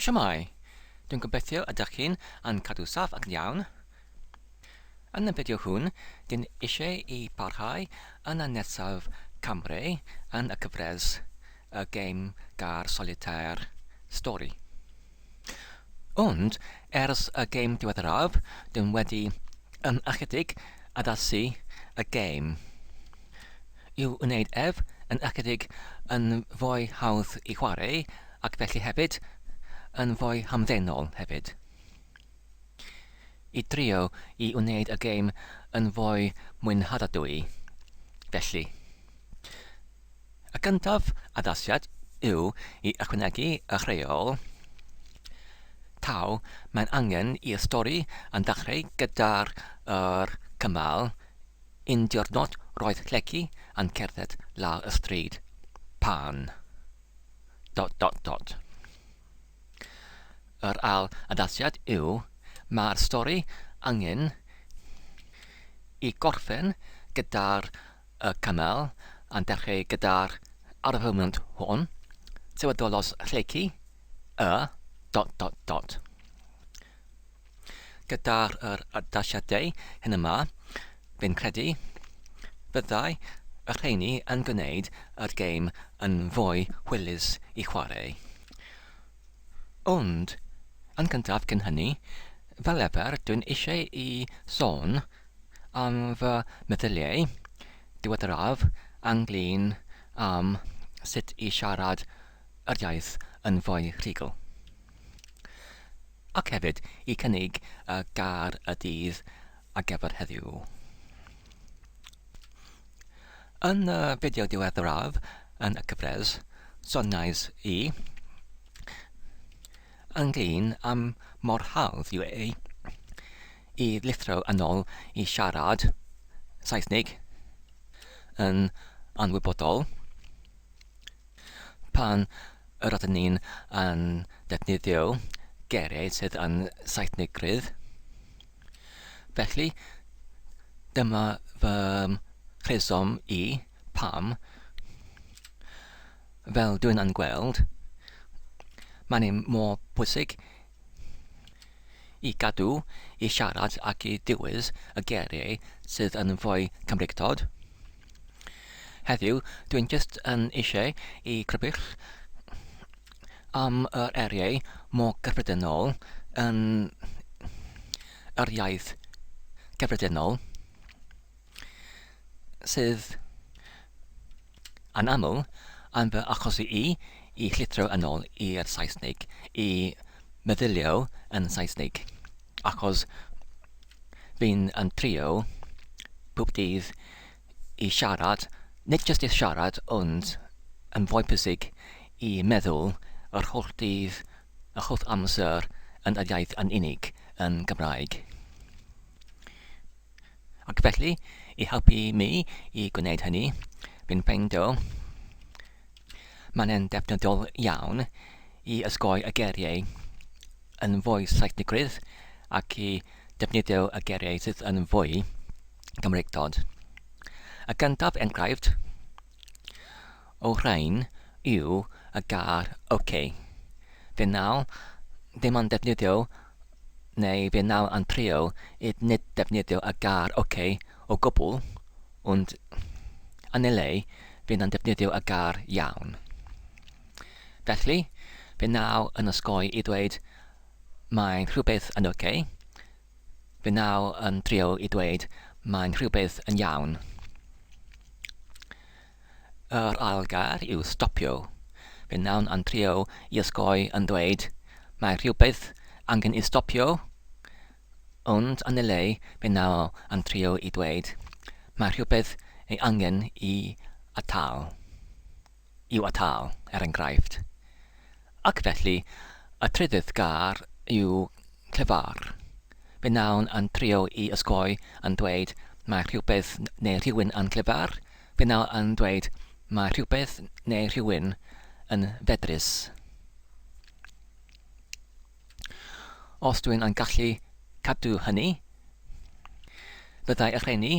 Shwmae! Dwi'n gobeithio ydych chi'n yn cadw saff ac yn iawn. Yn y fideo hwn, dyn eisiau i parhau yn y nesaf Cymru yn y cyfres y gêm gar solitaire stori. Ond, ers y gêm diweddaraf, dyn wedi yn ychydig addasu y gêm i'w wneud ef yn ychydig yn fwy hawdd i chwarae ac felly hefyd yn fwy hamddenol hefyd. I drio i wneud y gêm yn fwy mwynhadadwy, felly. Y gyntaf addasiad yw i ychwanegu y rheol taw mae'n angen i'r stori yn ddechrau gyda'r yr cymal Un diwrnod roedd Lleucu yn cerdded lawr y stryd pan. Dot dot dot. Yr ail addasiad yw mae'r stori angen i gorffen gyda'r y cymal yn dechrau gyda'r arfymwnt hwn, sylweddolodd Lleucu y dot dot dot. Gyda'r yr addasiadau hyn yma, fi'n credu byddai y rheini yn gwneud yr gêm yn fwy hwylus i chwarae. Ond, yn gyntaf cyn hynny, fel arfer dwi'n eisiau i sôn am fy meddyliau diweddaraf ynglyn am sut i siarad yr iaith yn fwy rhugl. Ac hefyd i cynnig y gair y dydd ar gyfer heddiw. Yn y fideo diweddaraf yn y cyfres, soniais i ynglyn am mor hawdd yw e i lithro yn ôl i siarad Saesneg yn anwybodol. Pan yr ydyn ni'n yn defnyddio geiriau sydd yn Saesnigrydd. Felly, dyma fy rheswm i pam, fel dwi'n yn gweld, mae'n ei mor bwysig i gadw, i siarad ac i dewis y geiriau sydd yn fwy Cymreictod. Heddiw, dwi'n jyst yn eisiau i crybwyll am yr eiriau mor gyffredinol yn yr iaith gyffredinol sydd yn aml yn fy achosi i i llithro yn ôl i'r Saesneg, i meddylio yn Saesneg, achos fi'n yn trio pob dydd i siarad, nid jyst i siarad, ond yn fwy pwysig i meddwl yr holl dydd, yr holl amser yn yr iaith yn unig, yn Gymraeg. Ac felly, i helpu mi i gwneud hynny, fi'n ffeindio mae'n defnyddiol iawn i osgoi y geiriau yn fwy Saesnigrydd ac i defnyddio y geiriau sydd yn fwy Cymreictod. Y gyntaf enghraifft o rhain yw y gair OK. Fe wnawn ddim ond defnyddio neu fe wnawn yn trio i nid defnyddio y gair OK o gwbl, ond yn ei le fe wnawn defnyddio y gair iawn. Felly, fe wnaw yn osgoi i ddweud mae rhywbeth yn ok. Fe wnaw yn trio i ddweud mae'n rhywbeth yn iawn. Yr ail gair yw stopio. Fe wnawn yn trio i osgoi yn dweud mae rhywbeth angen i stopio, ond yn ei le fe wnaw yn trio i ddweud mae rhywbeth ei angen i atal. I'w atal, er enghraifft. Ac felly, y trydydd gair yw clyfar. Fe wnawn yn trio i osgoi yn dweud mae rhywbeth neu rhywun yn clyfar, fe wnawn yn dweud mae rhywbeth neu rhywun yn fedrus. Os dwi'n yn gallu cadw hynny, byddai y rheini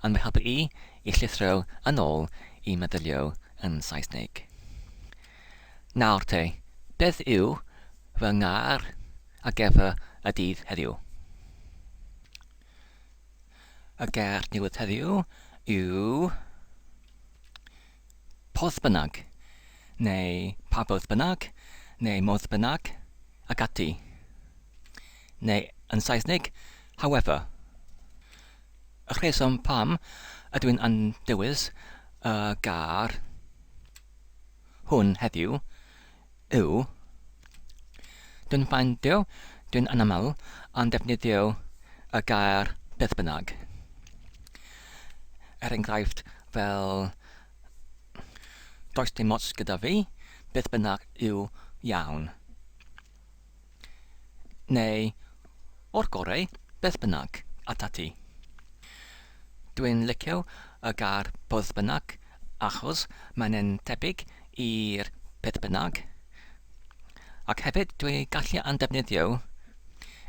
yn fy helpu i i llithro yn ôl i meddylio yn Saesneg. Nawr te, beth yw fy ngair ar gyfer y dydd heddiw. Y gair newydd heddiw yw podd bynnag, neu pa fodd bynnag, neu modd bynnag, ac ati. Neu yn Saesneg, however. Y rheswm pam ydw i'n yn dewis y gair hwn heddiw yw dwi'n ffeindio dwi'n anaml yn defnyddio y gair beth bynnag. Er enghraifft fel does dim ots gyda fi, beth bynnag yw iawn. Neu, o'r gorau, beth bynnag, atat ti. Dwi'n licio y gair fodd bynnag achos mae'n e'n tebyg i'r beth bynnag. Ac hefyd dwi gallu yn defnyddio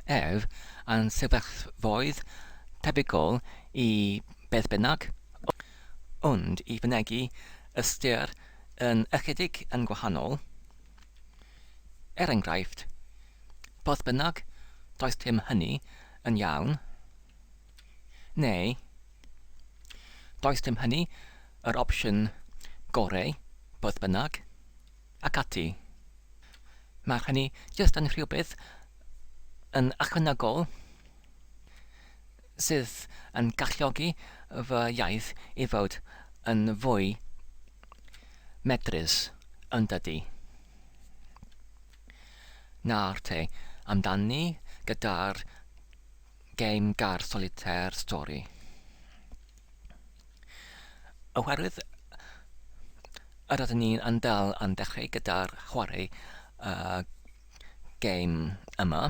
ef yn sefyllfaoedd tebygol i beth bynnag, ond i fynegi ystyr yn ychydig yn gwahanol. Er enghraifft, fodd bynnag, does dim hynny yn iawn, neu does dim hynny yr opsiwn gorau, fodd bynnag, ac ati. Mae hynny jyst yn rhywbeth yn ychwanegol sydd yn galluogi fy iaith i fod yn fwy medrus, yn dydy? Nawr te, amdani gyda'r gêm gar solitaire stori. Oherwydd yr ydyn ni'n yn dal yn dechrau gyda'r chwarae y gêm yma,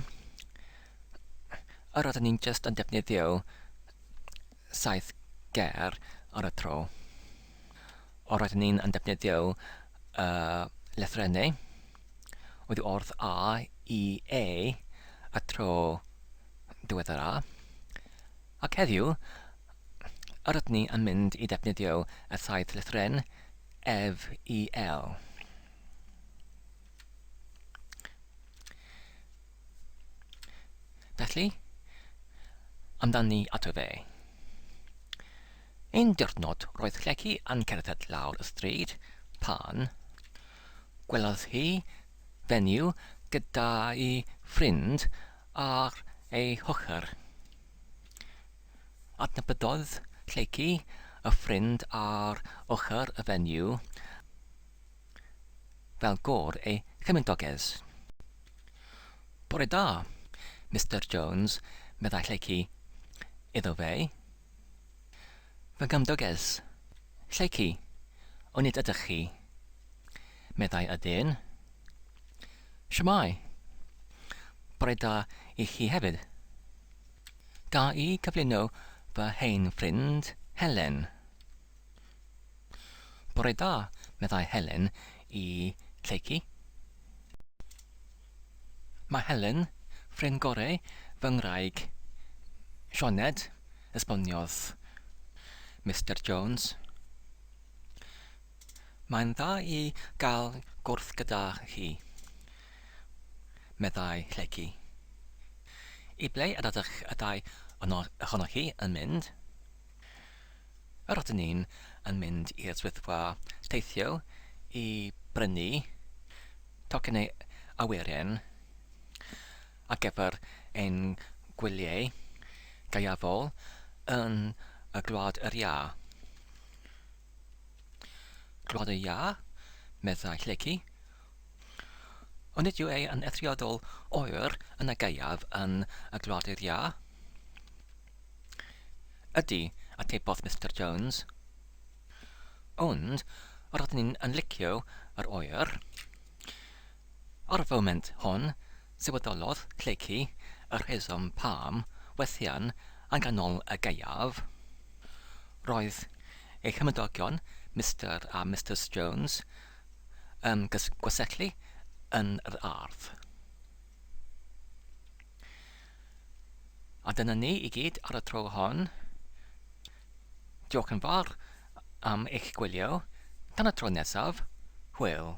yr ydyn ni'n jyst yn defnyddio 7 ger ar y tro. O'r ydyn ni'n yn defnyddio y lythrennau oddi wrth A i E y tro diweddara. Ac heddiw, yr ydyn ni yn mynd i ddefnyddio y saith lythren F i L. Felly, amdani ato fe. Un diwrnod roedd Lleci yn cerdded lawr y stryd pan gwelodd hi fenyw gyda'i ffrind ar ei hochr. Adnabyddodd Lleucu y ffrind ar ochr y fenyw fel gŵr ei chymydoges. Bore da, Mister Jones, meddai Lleucu iddo fe. Fy nghymdoges, Lleucu, onid ydych chi? meddai y dyn. Shwmae? Bore da i chi hefyd. Ga i cyflwyno fy hen ffrind, Helen? Bore da, meddai Helen i Lleucu. Mae Helen, ffrind gorau fy ngwraig Sioned, esboniodd Mister Jones. Mae'n dda i gael gwrth gyda chi, meddai Lleucu. I ble yr ydych y ddau ohonoch chi yn mynd? Yr ydyn ni'n yn mynd i'r swyddfa teithio i brynu tocynnau awyren ar gyfer ein gwyliau gaeafol yn y Gwlad yr Iâ. Gwlad y Iâ? meddai Lleucu. Onid yw e yn eithriadol oer yn y gaeaf yn y Gwlad yr Iâ? Ydy, atebodd Mister Jones. Ond yr oeddwn i'n yn licio yr oer. Ar y foment hon, sylweddolodd Lleucu y rheswm pam weithian yn ganol y gaeaf, roedd ei chymydogion, Mister a Misus Jones, yn gwersylltu yn yr ardd. A dyna ni i gyd ar y tro hon. Diolch yn fawr am eich gwylio. Tan y tro nesaf, hwyl.